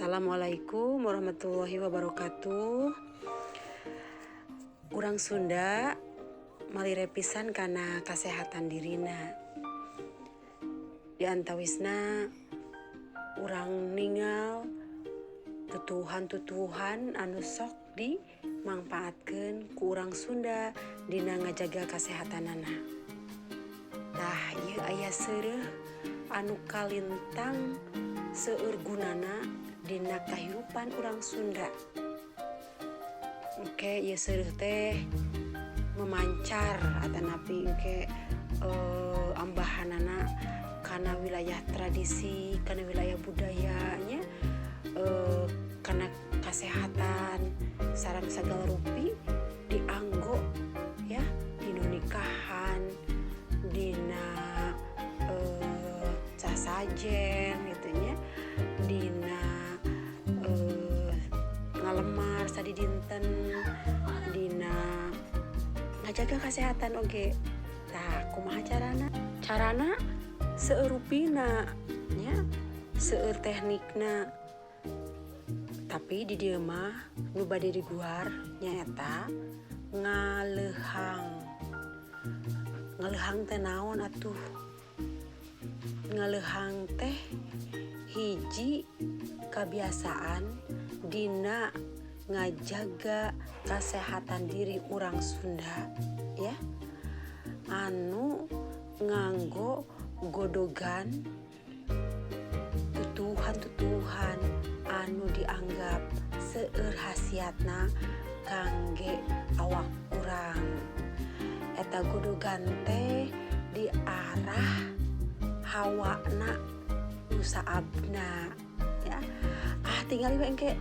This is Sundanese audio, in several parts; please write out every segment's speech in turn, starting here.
Assalamualaikum warahmatullahi wabarakatuh. Urang Sunda malire pisan kana kasehatan dirina. Di antawisna urang ningal tutuwuhan-tutuwuhan anu sok dimangpaatkeun ku urang Sunda dina ngajaga kasehatanana. Tah, ieu aya seureuh anu kalintang seueur gunana dina kahirupan urang Sunda. Oke, ieu seureuh teh memancar atanapi engke ambahanana kana wilayah tradisi, kana wilayah budayanya, kana kasehatan sareng sagala rupi dianggo ya dina nikahan, dina sasajen gitu nya, dina ngalemar sadidinten, dina ngajaga kesehatan oge. Tah, kumaha carana? Carana seueur rupina nya, seueur teknikna. Tapi di dieu mah nu bade diguar nyaeta ngaleuhang. Ngaleuhang teh naon atuh? Ngaleuhang teh hiji kabiasaan dina ngajaga kasehatan diri urang Sunda ya, anu nganggo godogan tutuwuhan-tutuwuhan anu dianggap seueur khasiatna kangge awak urang. Eta godogan teh diarah hawana nu saabna ya. Ah, tingali we engke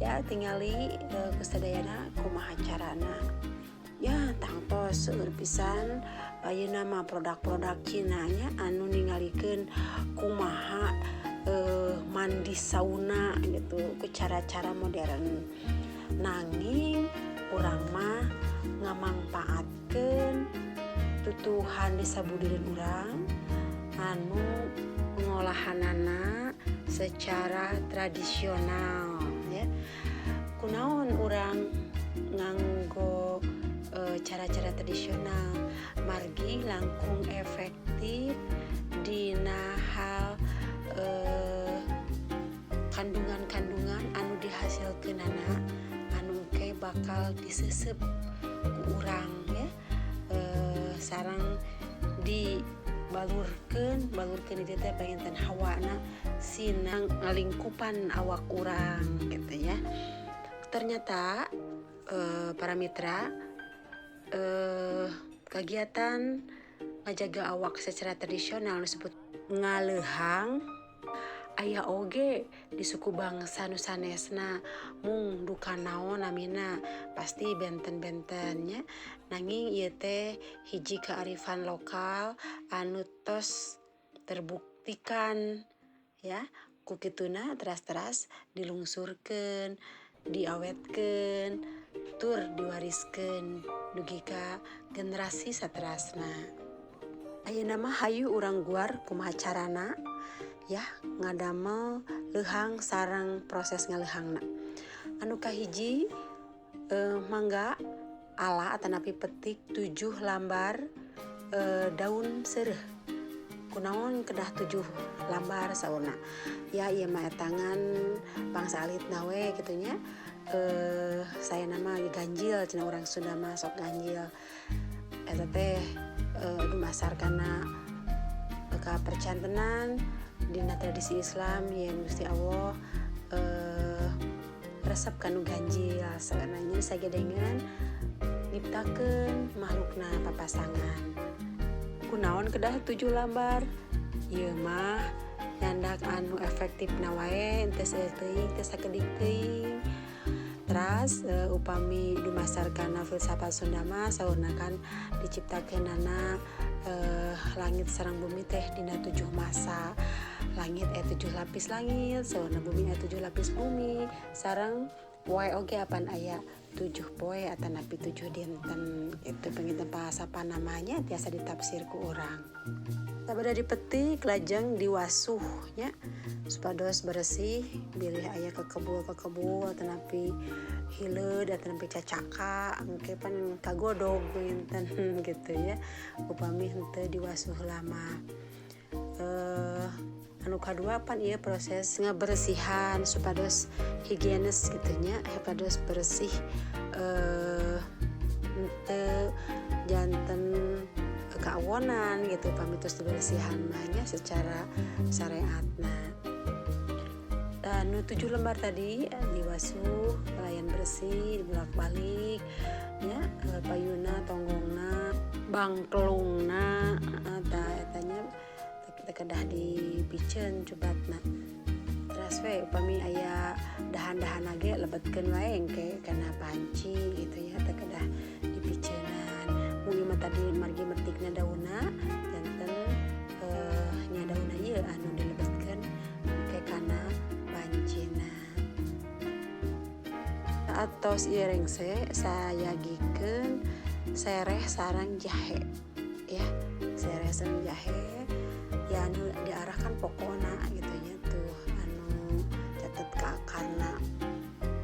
ya, tingali ku sadayana kumaha carana ya. Tangtos seueur pisan ayeuna mah produk-produk Cina nya anu ningalikeun kumaha mandi sauna gitu ku cara-cara modern, nanging urang mah ngamangpaatkeun tutuwuhan di sabudireun urang anu ngolahanana secara tradisional ya. Kunaon urang nganggo cara-cara tradisional? Margi langkung efektif dina hal kandungan-kandungan anu dihasilkeunana anu engke bakal diseuseup ku urang ya, sareng dibalurkeun balurkeun itu teh panginten hawana sina ngalingkupan awak urang gitu ya. Ternyata para mitra, kegiatan ngajaga awak secara tradisional disebut ngaleuhang aya oge di suku bangsa nu sanesna, mung duka naon namina pasti benten-benten nya. Nanging ieu teh hiji kearifan lokal anu tos terbuktikan ya, ku kituna teras-teras dilungsurkeun, diawetkeun, tur diwariskeun dugi ka generasi saterasna. Ayeuna mah hayu urang guar kumaha carana ya ngadamel leuhang sareng proses ngaleuhangna. Anu kahiji, mangga ala atanapi petik 7 lambar daun seureuh. Kunaon kedah 7 lambar saurna? Ya, ieu mah etangan bangsa alitna we kitu nya. Saya nama ganjil cenah, urang Sunda mah sok ganjil. Eta teh dumasar kana kapercantenan dina tradisi Islam yen Gusti Allah resep kanu ganjil, saenanya sagedengeun nyiptakeun makhlukna papasangan. Kunaon kedah 7 lambar? Ieu mah nyandak anu efektifna wae, teu seueur teuing, teu sakedik teuing. Teras upami dumasar kana filsafat Sunda mah saurna kan diciptakeunana langit sareng bumi teh dina 7 masa. Langit aya 7 lapis langit saurna, bumi aya 7 lapis bumi, sareng poe oge apan aya 7 poe atanapi 7 dinten itu panginten bahasa namanya tiasa ditafsir ku urang. Sabada dipetik lajeng diwasuh nya supados bersih bilih aya kekebul-kekebul atanapi hileud atanapi cacaka engke pan kagodog panginten gitu ya upami henteu diwasuh lama. Anu kadua pan ieu proses ngabersihan supados higienis gitu nya, supados bersih, henteu janten kawonan gitu pami tos dibersihan mah nya secara syariatna. Tah nu 7 lembar tadi diwasuh kalayan bersih dibolak-balik nya, payuna tonggongna bangklungna tah eta nya kedah dipiceun cubatna. Teras we upami aya dahan-dahan ge lebetkeun wae engke kana panci gitu ya, teu kedah dipiceunan. Mun ieu mah tadi margi metikna daunna janten nya daunna ieu anu dilebetkeun engke kana pancina. Atos ieu rengse sayagikeun sereh sareng jahe ya, sereh sareng jahe ya anu diarahkan pokona gitu nya tuh anu catet ka akarna.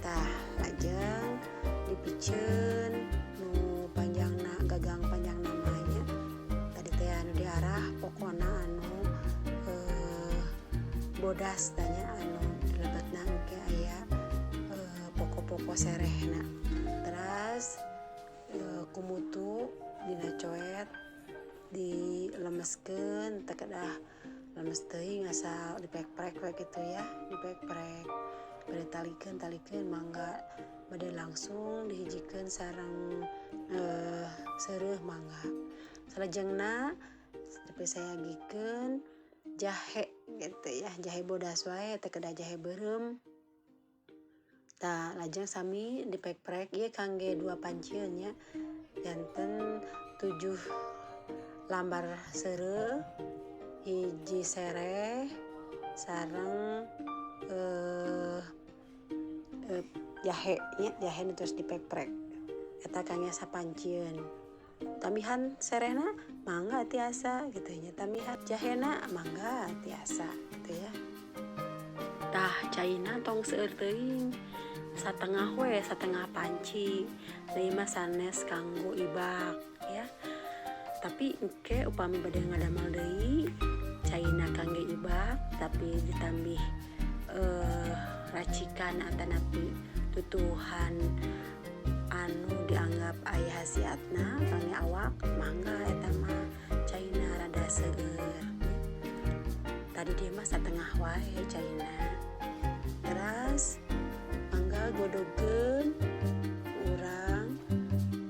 Tah lajeng dipiceun nu panjangna gagang panjangna mah nya tadi teh anu diarah pokona anu bodas tanya anu dilebetna engke aya poko-poko serehna. Teras kumutu dina coet dilemeskeun teu kedah lemes teuing asal dipek-prek we kitu ya, dipek-prek bade talikeun mangga, bade langsung dihijikeun sareng seureuh mangga. Salajengna tapi sayagikeun jahe gitu ya, jahe bodas wae teu kedah jahe beureum. Tah lajeng sami dipek-prek ieu kangge 2 pancieun nya, janten 7 lambar seureuh, hiji sereh sareng jahe nya, jahe nu terus dipek-prek eta kangge sapancieun. Tambihan serehna mangga tiasa gitu nya, tambihan jahena mangga tiasa gitu ya. Tah caina tong seueur teuing, satengah we, satengah panci deui mah sanes kanggo ibak ya. Tapi engke upami bade ngadamel deui caina kangge ibak tapi ditambih racikan atanapi tutuhan anu dianggap aya khasiatna kangge awak mangga eta mah caina rada seueur. Tadi dia mah satengah wae caina. Teras mangga godogkeun urang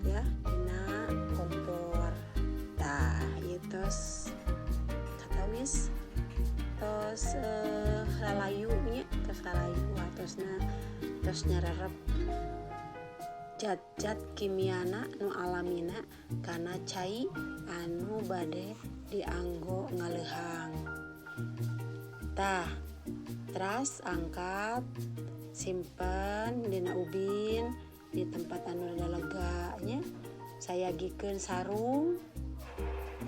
ya dina kompor. Tah ieu tos katawis tos lalayu nya, tos lalayu atosna tos nyarerep zat-zat kimiana nu alamina kana cai anu bade dianggo ngaleuhang. Tah teras angkat simpen dina ubin di tempat anu rada lega nya. Sayagikeun sarung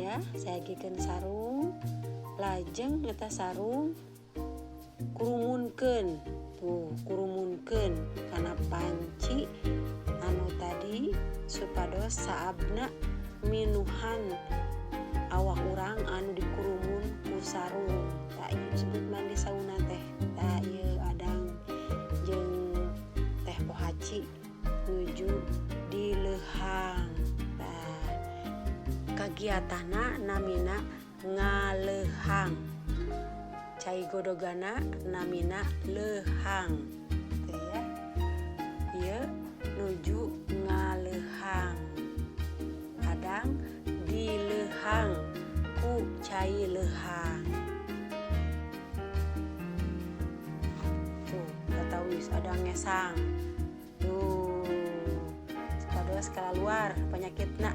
ya, sayagikeun sarung lajeng eta sarung kurumunkeun tuh, kurumunkeun kana panci anu tadi supados saabna minuhan awak urang anu dikurumun ku sarung. Tah ieu disebut mandi sauna teh. Tah ieu adang jeung teh pohaci nuju dileuhang. Tah kagiatanna namina ngaleuhang, cai godogana namina leuhang teh ya. Ieu nuju ngaleuhang, adang dileuhang ku cai leuhang. Tuh katawis adang ngesang tuh supados keluar penyakitna,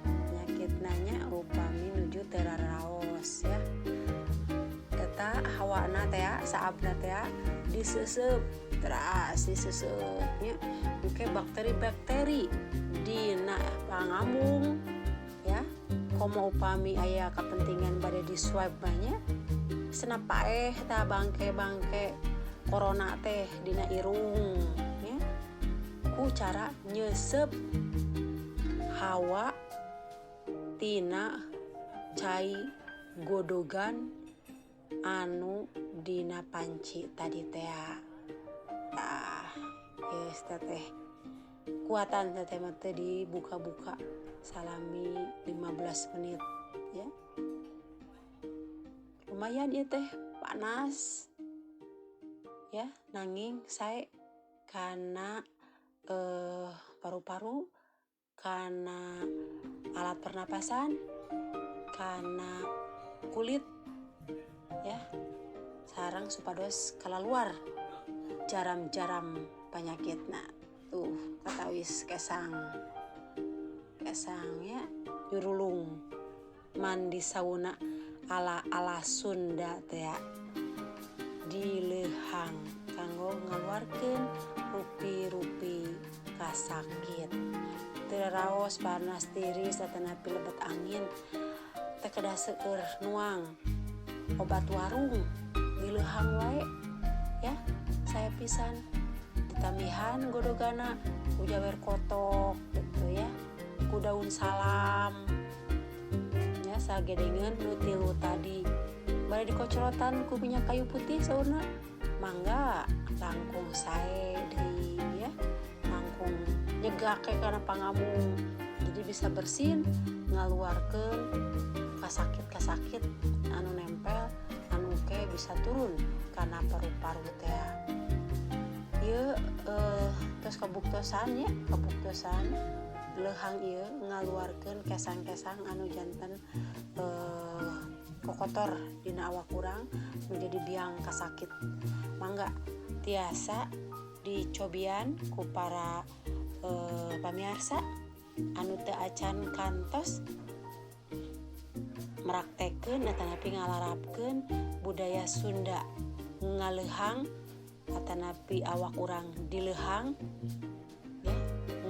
penyakitna nya upami nuju teu raraos ya. Eta hawana teh saabna teh diseuseup Teras diseuseut nya, engke bakteri-bakteri dina pangambung ya. Komo upami aya kepentingan bade di swab mah nya, cenah paeh tah bangke-bangke corona teh dina irung nya, ku cara nyeuseup hawa tina cai godogan anu dina panci tadi tea. Tah, geus teh kuatan teh mah teu dibuka-buka salami 15 menit ya. Lumayan ieu teh panas ya, nanging sae kana paru-paru, kana alat pernapasan, kana kulit ya, sareng supados kalaluar jaram-jaram panyakitna. Tuh katawis kesang kesang ya, nyurulung mandi sauna ala-ala Sunda teh dileuhang kanggo ngaluarkeun rupi-rupi kasakit. Teu raos panas tiris atanapi lebet angin teh, kedah seueur nuang obat warung, dileuhang wae ya, sae pisan. Ditambihan godogana ku jawer kotok gitu ya, ku daun salam ya, sagedengeun nu tilu tadi. Bade dikocorotan ku minyak kayu putih saurna, mangga, langkung sae deui ya, langkung nyegak kana pangambung, jadi bisa bersin ngaluarkeun kasakit-kasakit anu nempel, anu ke bisa turun kana paru-paru teh. Ieu terus kabuktosan ya, kabuktosan leuhang ieu ngaluarkeun kesang-kesang anu janten kokotor dina awak urang, menjadi biang kasakit. Mangga tiasa dicobian ku para pamiarsa anu teu acan kantos meraktekeun atanapi ngalarapkeun budaya Sunda ngaleuhang atanapi awak urang dileuhang ya,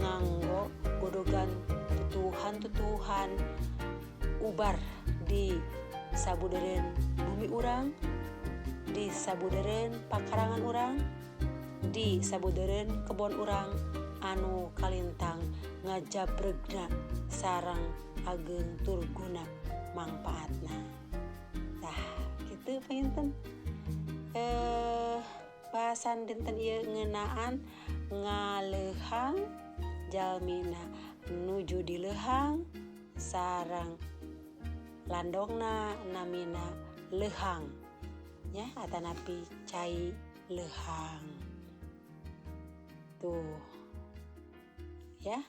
nganggo godogan tutuwuhan-tutuwuhan ubar di sabudeureun bumi urang, di sabudeureun pakarangan urang, di sabudeureun kebon urang anu kalintang ngajabregna sareng ageng tur guna mangpaatna. Tah, kitu panginten bahasan dinten ieu ngeunaan ngaleuhang, jalmina nuju dileuhang sareng landongna namina leuhang nya atanapi cai leuhang. Tuh ya.